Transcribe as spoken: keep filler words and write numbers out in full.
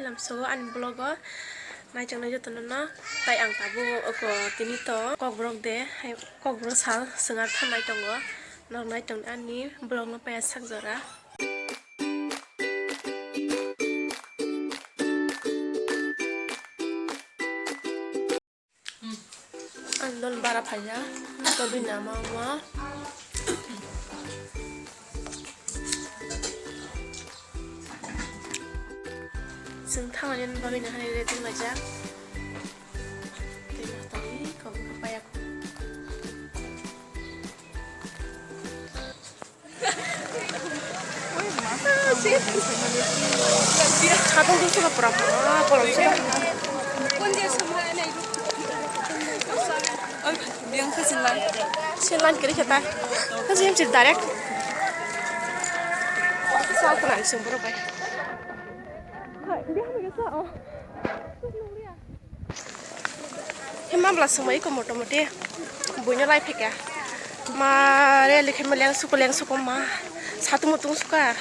Amsogo ani vlog o naichongnai jotono no, tai ang tabuk oko tini to Kokborok de, hai Kokborok sal swngar thanai tongo, nok nai tong ani vlog no paya sak jora. Ang dol bara phaijak, tobini ama wngma. Chwng thangmani bagwi no hani ready wnglaijak. Tei matani kok paya. Satung tu suka pura pura kolom suka. Biang kha sinlan. Sinlan kiri khata. Kasi hem sir direct. Sal kena sing borok bai. Hai, biang kha sa oh. Hima bwla swngbai iko motamoti buino lai phika. Ma re likhe ma leng suko leng suko ma satung mutung suka.